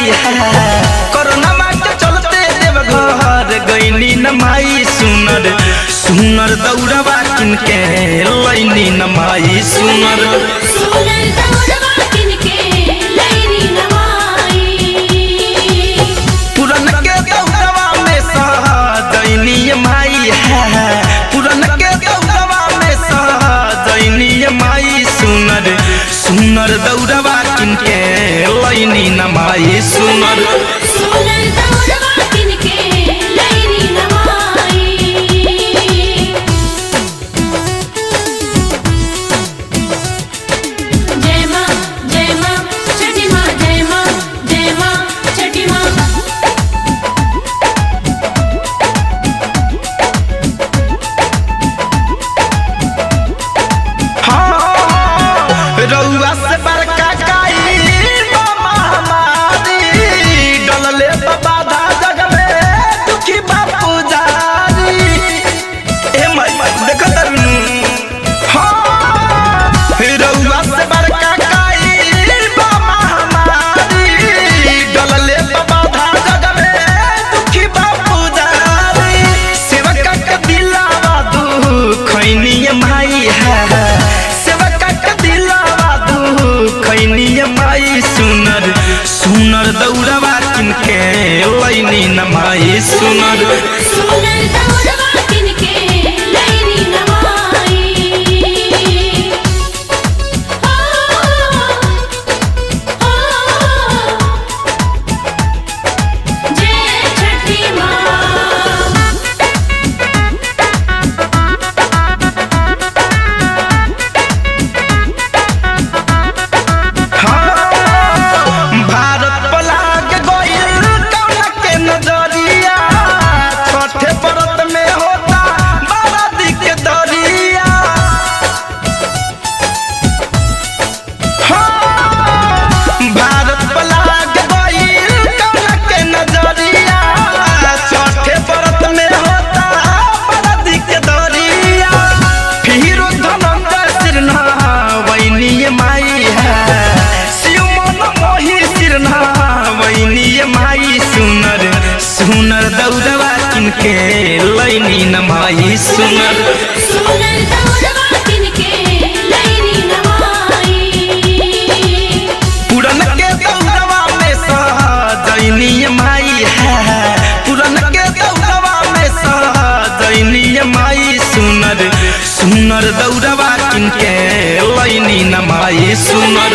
माई है। कोरोना के चलते देवघर गईनी न माई सुनर, सुनर दौड़वा किनके लैनी न माई सुनर। सुनर दौड़वा किनके लैनी न माई। पुरन के दौड़वा में सहजनी माई है, पुरन के दौड़वा में सहजनी माई सुनर, सुनर दौड़वा किनके लैनी न माई सुनर। सुनर दौड़वा किनके लैनी न माई। जय मां जय मां छठी मां, जय मां जय मां छठी मां। हाँ, रउआ से बड़का काई मामा हमारी, डलले बाबा धा जग में दुखी बापू जारी। ए माई देखो तरुनु। हाँ, रउआ से बड़का काई मामा हमारी, डलले बाबा धा जग में दुखी बापू जारी। सेवका के दिलावा दुखैनी माई है, सेवका के दिलावा दुखैनी माई सुनर, सुनर दौड़वा किनके लैनी न माई सुनर। सुनर दौड़वा किनके लैनी न माई। ओ ओ जय छठी मां। हाँ, भारत पलाग गइल कौना के नजरिया, छठे व्रत में होता बाराती के दरिया। हाँ, भारत पलाग गइल कौना के नजरिया, छठे व्रत में होता बाराती के दरिया। फिर धनंजय सिरना वैनी माई है, शिव मन मोही सिरना वैनी माई सुनर, सुनर दौड़वा किनके लैनी न माई सुनर। सुनर दौड़वा किनके लैनी न माई। पुरन के दौड़वा में सहजनी माई है, पुरन के दौड़वा में सहजनी माई सुनर, सुनर दौड़वा किनके लैनी न माई सुनर।